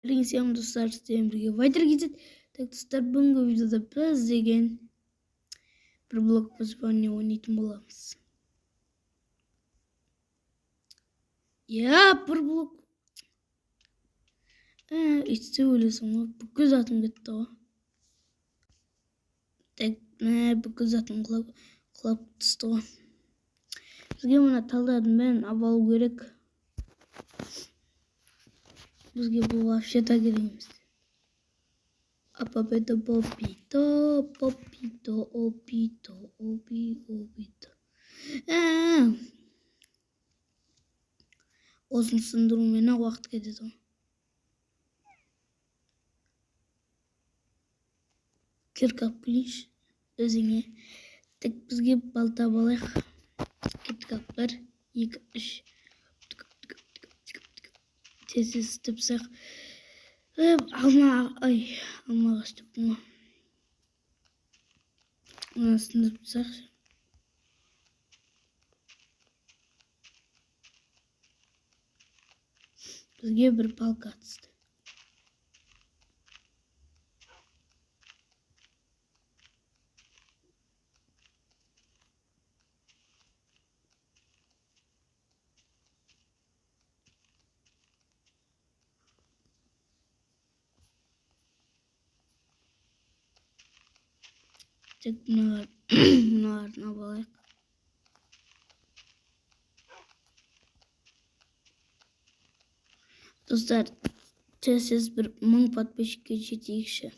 Сәлем, достар, сіздермен бірге Вайтер KZ. Так, достар, бүгінгі видеода біз деген бір блок выживания ойнайтын боламыз. Я, бір блок. Өйтсе өлесің ғой, бүкіл затым кетті ғой. Так, мә, бүкіл затым құлап түсті ғой. Бізге мына талдардың бәрін алып алу керек. Бізге бұл вообще-то керек емес. Апапето попито, попито, опито, опи, опито. Осыны сындырумен ақ уақыт кетеді ғой. Кирка алып келейінші өзіңе. Так, бізге балта алайық. Кеттік ал. 1, 2, 3. Тез тез істеп тастайық. Алма, ай, алма ағаш деппін ғой. Мына сындырып тастайықшы. Бізге бір палка түсті. Тек мыналарын алып алайық. Достар, тез-тез бір 1000 подписчикке жетейікші.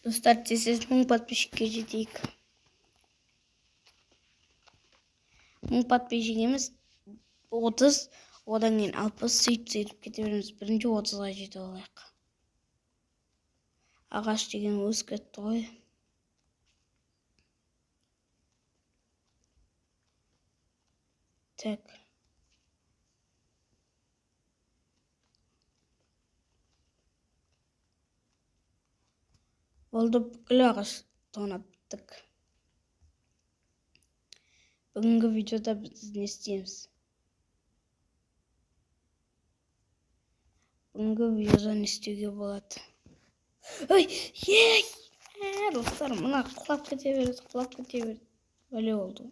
Достар, тез-тез 1000 подписчикке жетейік. 1000 подписчик емес, 30, одан кейін 60, сөйтіп-сөйтіп кете береміз. Бірінші 30-ға жетіп алайық. Ағаш деген өсіп кетті ғой. Так. Болды, бүкіл ағаш тонап біттік. Бүгінгі видеода біз не істейміз? Бүгінгі видеода не істеуге болады? Ой, ей! Достар, мына құлап кете береді, құлап кете береді. Бәле болды.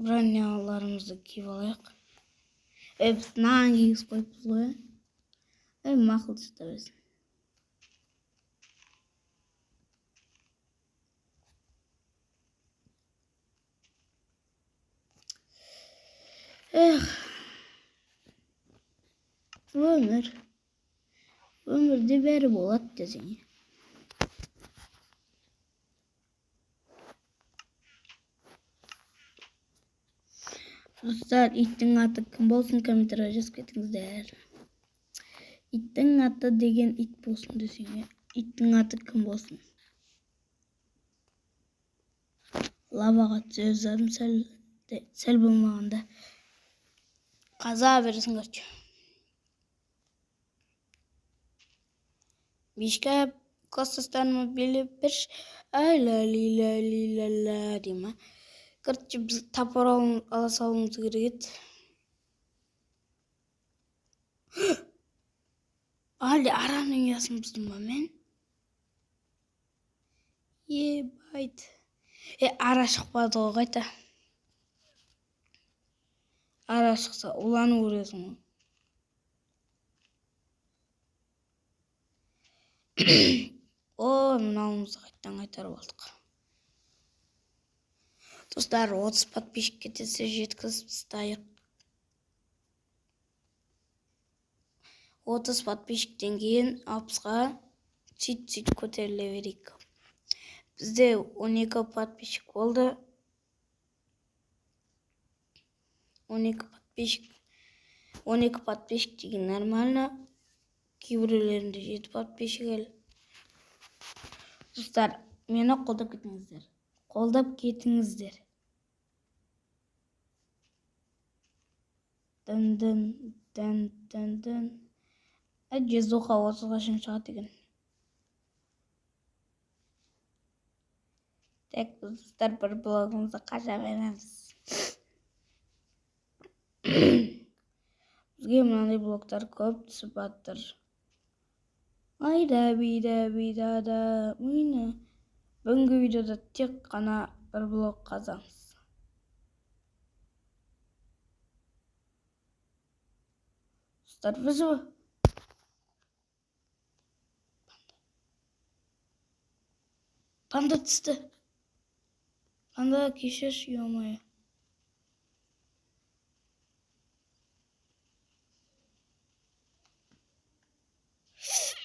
Броняларымызды киіп алайық. Біз мынаған кигізіп қойыппыз ғой, ә? Мақұл жата берсін. Эх, өмір. Өмірде бәрі болады десең. Достар, иттің аты кім болсын, комментарийға жазып кетіңіздер. Иттің аты деген ит болсын десең, иттің аты кім болсын? Лаваға түсе жаздадым, сәл болмағанда. Қаза бересің, короче. Мишка класстастарыма билеп берші. Ай, ла, ли, ла, ли, ла, ла, дей ма. Короче, біз топор ала салуымыз керек еді. Әлде араның ұясын бұздым ба мен? Ебайт. Ара шықпады ғой қайта. Ара шықса, уланып өлесің ғой. О, мынауымызды қайтадан қайтарып алдық. Достар, 30 подписчикке тез жеткізіп тастайық. 30 подписчиктен кейін 60-қа сөйтіп-сөйтіп көтеріле берейік. Бізде 12 подписчик болды. 12 подписчик. 12 подписчик деген нормально. Кейбіреулерінде 7 подписчик әлі. Достар, мені қолдап кетіңіздер. Қолдап кетіңіздер. Дын, дын, дын, дын, дын. Жезуха 30-ға шейін шығады екен. Так, достар, бір блогымызды қажа береміз. Бізге мынандай блоктар көп түсіп жатыр. Айда бида бида да міне. Бүгінгі видеода тек қана бір блок қазамыз. Достар, выживы. Панда түсті. Панда, кешірші, ё-моё.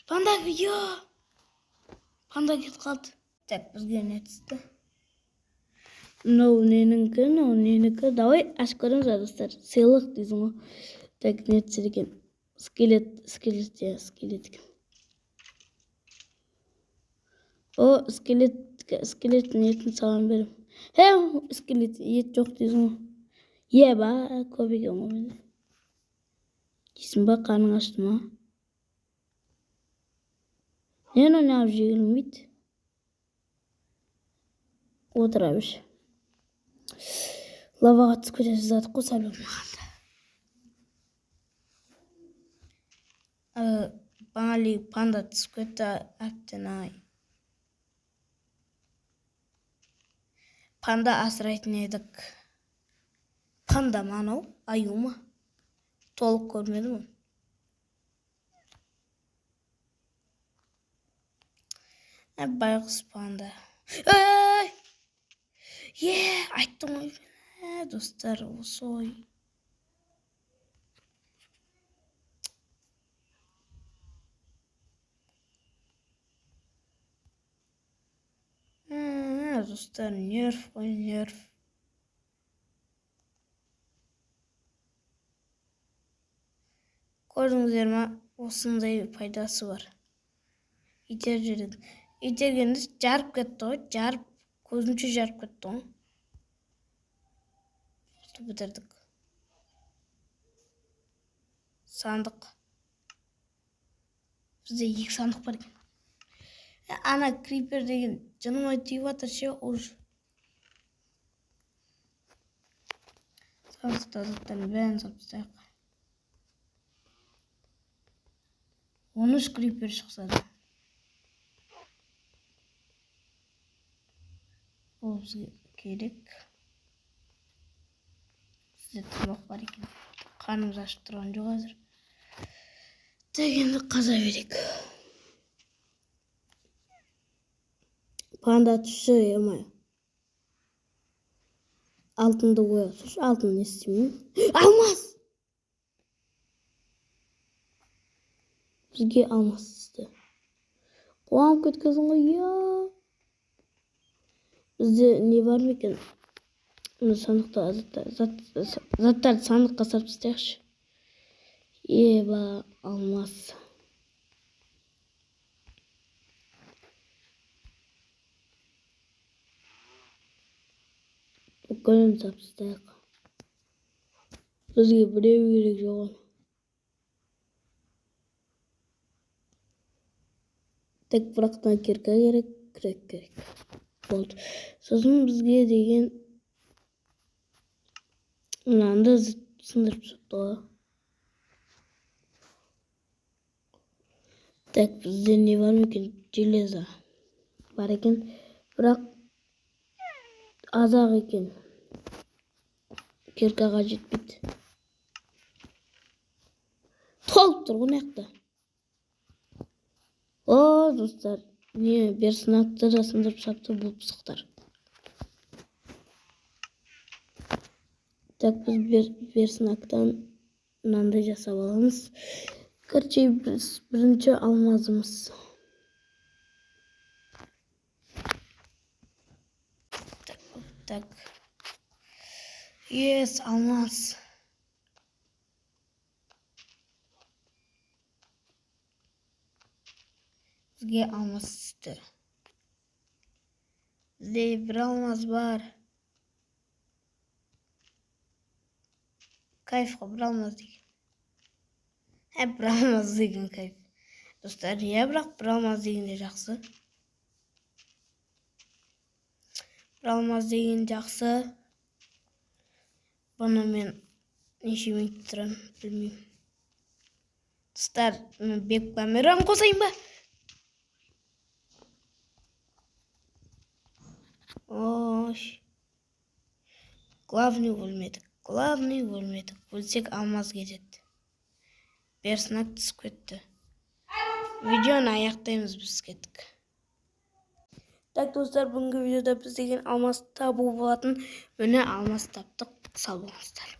Панда, ё! Панда кетіп қалды. Так, бізге не түсті? Мынау ненікі, мынау ненікі? Давай ашып көреміз, достар. Сыйлық дейсің ғой. Так, не түседі екен? Скелет, скелет, иә, скелет екен. О, скелет, скелеттің етін саған беремін. Хе, скелет ет жоқ дейсің ғой. Е, ба, көп екен ғой менде. Жейсің ба, қарның ашты ма? Не мынау неғып жегілмейді? Отыра берші. Лаваға түсіп кете жаздадық қой сәл болмағанда. Бағана панда түсіп кетті әбден ай. Панда асырайтын едік. Панда ма анау? Аю ма? Толық көрмедім оны. Байғұс панда. Ей! Е, айттым ғой. Достар, осы ғой. Достар, нерв қой, нерв. Көрдіңіздер ма, осындай пайдасы бар. Итеріп жібереді. Итергенде жарып кетті ғой, жарып, көзімше жарып кетті ғой. Бітірдік. Сандық. Бізде 2 сандық бар екен. Ана крипер деген жыныма тиіп жатыр ше, уже. Сандықта заттардың бәрін салып тастайық. 13 крипер шықса да. Бұл бізге керек. Бізде тамақ бар екен. Қарнымыз ашып тұрған жоқ әзір. Так, енді қаза берейік. Панда түсші, ё-моё. Алтынды қоя тұршы, алтын не істеймін? Алмас! Бізге алмас түсті. Қуанып кеткенсің ғой, я. Бізде не бар ма екен? Мына сандықта заттарды сандыққа салып тастайықшы. Еба, алмас. Бүкілін салып тастайық. Бізге біреу керек жоқ оның. Тек бірақ мына кирка керек, күрек керек. Болды. Сосын бізге деген мынаны да сындырып тастапты ғой. Так, бізде не бар ма екен? Железо бар екен, бірақ аз-ақ екен. Киркаға жетпейді. Толып тұр ғой мына жақта. О, достар, не берсінакты да сындырып тастапты бұл пысықтар. Так, біз берсінактан мынандай жасап аламыз. Короче, біз бірінші алмазымыз. Так, так. Yes, алмаз. Бізге алмаз түсті. Бізде бір алмаз бар. Кайф қой, бір алмаз деген. Ә, бір алмаз деген кайф. Достар, иә, бірақ бір алмаз деген де жақсы. Бір алмаз деген жақсы. Бұны мен неше минут тұрамын, білмеймін. Достар, мен веб камераны қосайын ба? Ой. Главный, өлмедік. Главный, өлмедік. Өлсек, алмаз кетеді. Берснак түсіп кетті. Видеоны аяқтаймыз, біз кеттік. Так, достар, бүгінгі видеода біз деген алмаз табу болатын. Міне, алмаз таптық. Сау болыңыздар.